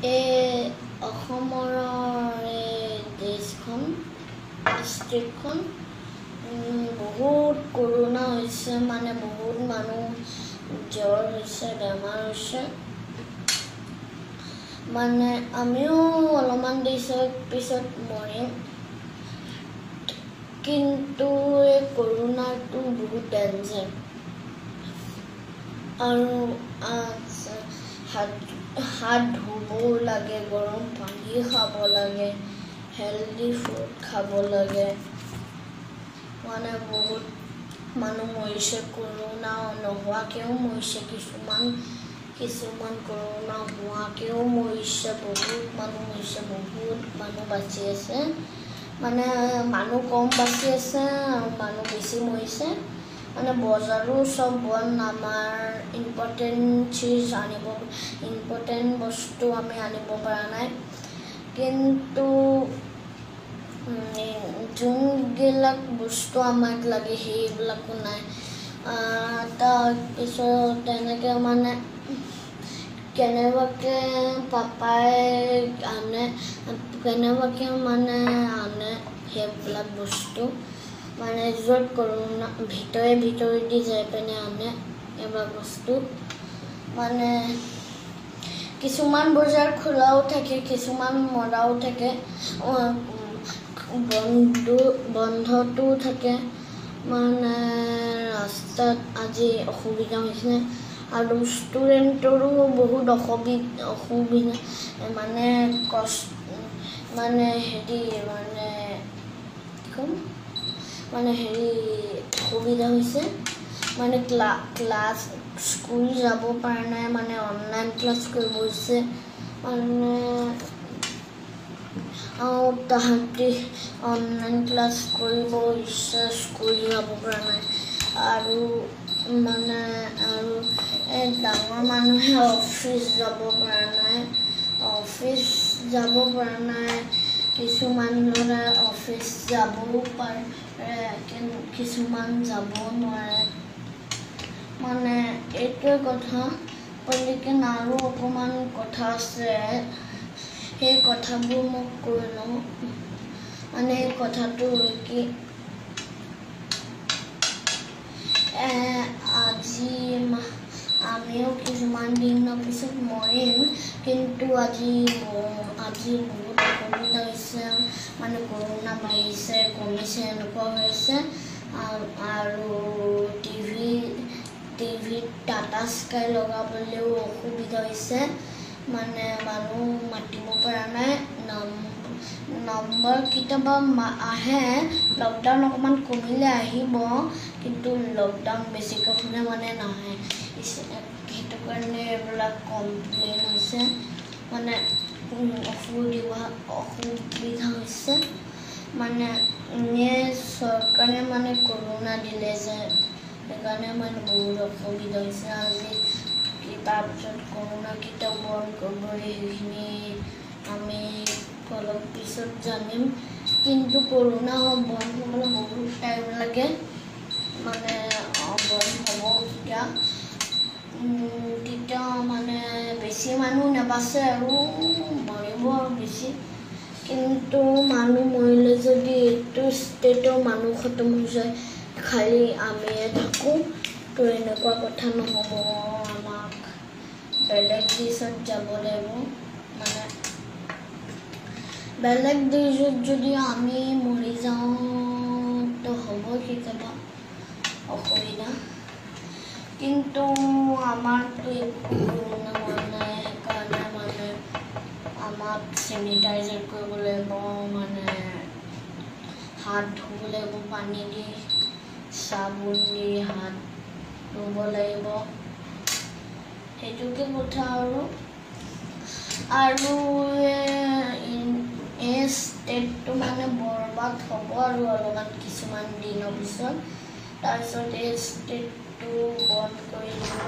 এই অসমৰ এই দেশখন, ষ্টেটখন বহুত কৰোণা হৈছে, মানে বহুত মানুহ জ্বৰ হৈছে, বেমাৰ হৈছে। মানে আমিও অলপমান পিছত মৰিম, কিন্তু এই কৰোণাটো বহুত ডেঞ্জাৰ। আৰু হাত ধুবও লাগে, গৰম পানী খাব লাগে, হেল্ডি ফুড খাব লাগে। মানে বহুত মানুহ মৰিছে, কৰোণা নোহোৱাকৈও মৰিছে, কিছুমান কিছুমান কৰোণা হোৱাকৈও মৰিছে, বহুত মানুহ মৰিছে, বহুত মানুহ বাচি আছে। মানে মানুহ কম বাচি আছে আৰু মানুহ বেছি মৰিছে। মানে বজাৰো চব বন্ধ, আমাৰ ইম্পৰ্টেণ্ট চিজ আনিব, ইম্পৰ্টেণ্ট বস্তু আমি আনিব পৰা নাই। কিন্তু যোনবিলাক বস্তু আমাক লাগে সেইবিলাকো নাই। তাৰপিছত তেনেকৈ মানে কেনেবাকৈ পাপাই আনে, কেনেবাকৈ মানে আনে সেইবিলাক বস্তু, মানে য'ত কৰোণা ভিতৰে ভিতৰেদি যাই পিনে আনে এইবিলাক বস্তু। মানে কিছুমান বজাৰ খোলাও থাকে, কিছুমান মৰাও থাকে, বন্ধটোও থাকে। মানে ৰাস্তাত আজি অসুবিধা হৈছে আৰু ষ্টুডেণ্টৰো বহুত অসুবিধা, মানে কষ্ট, মানে হেৰি, মানে কি ক'ম, মানে হেৰি অসুবিধা হৈছে। মানে ক্লাছ স্কুল যাব পৰা নাই, মানে অনলাইন ক্লাছ কৰিব হৈছে। মানে আৰু তাহাঁতি অনলাইন ক্লাছ কৰিব হৈছে, স্কুল যাব পৰা নাই। আৰু মানে আৰু এই ডাঙৰ মানুহে অফিচ যাব পৰা নাই, অফিচ যাব পৰা নাই। কিছুমান ধৰা অফিচ যাবও পাৰে, কিছুমান যাবও নোৱাৰে। মানে এইটোৱে কথা। লেকিন আৰু অকণমান কথা আছে, সেই কথাবোৰ মোক কৈ লওঁ। মানে কথাটো হ'ল কি, আজি আমিও কিছুমান দিনৰ পিছত মৰিম, কিন্তু আজি আজি বহুত অসুবিধা হৈছে। মানে কৰোণা বাঢ়িছে, কমিছে, এনেকুৱা হৈ আছে। আৰু টিভিত টাটা স্কাই লগাবলৈও অসুবিধা হৈছে, মানে মানুহ মাতিব পৰা নাই। নম্বৰ কেতিয়াবা আহে, লকডাউন অকণমান কমিলে আহিব, কিন্তু লকডাউন বেছিকৈ হ'লে মানে নাহে। সেইটো কাৰণে এইবিলাক কমপ্লেইন হৈছে, মানে অসুবিধা হৈছে। মানে এনেই চৰকাৰে মানে কৰোণা দিলে যে, সেইকাৰণে মানে বহুত অসুবিধা হৈছে আজি। তাৰপিছত কৰোণা কেতিয়া বন্ধ কৰিব সেইখিনি আমি অলপ পিছত জানিম। কিন্তু কৰোণা বন্ধ হ'বলৈ বহুত টাইম লাগে, মানে বন্ধ হ'ব তেতিয়া, তেতিয়া মানে বেছি মানুহ নাবাচে আৰু মৰিব আৰু বেছি। কিন্তু মানুহ মৰিলে যদি এইটো ষ্টেটৰ মানুহ খতম হৈ যায়, খালি আমিয়ে থাকোঁ, তো এনেকুৱা কথা নহ'ব। আমাক বেলেগ দেশত যাব লাগিব, মানে বেলেগ দেশত যদি আমি মৰি যাওঁ তো হ'ব কেতিয়াবা অসুবিধা। কিন্তু আমাৰতো একো কৰোণা হোৱা নাই, সেইকাৰণে মানে আমাক চেনিটাইজাৰ কৰিব লাগিব, মানে হাত ধুব লাগিব, পানী দি চাবোন দি হাত ধুব লাগিব, সেইটোকে কথা। আৰু আৰু এই ষ্টেটটো মানে বৰবাদ হ'ব আৰু অলপমান কিছুমান দিনৰ পিছত, তাৰপিছত এই ষ্টেটটো বন্ধ কৰি দিব।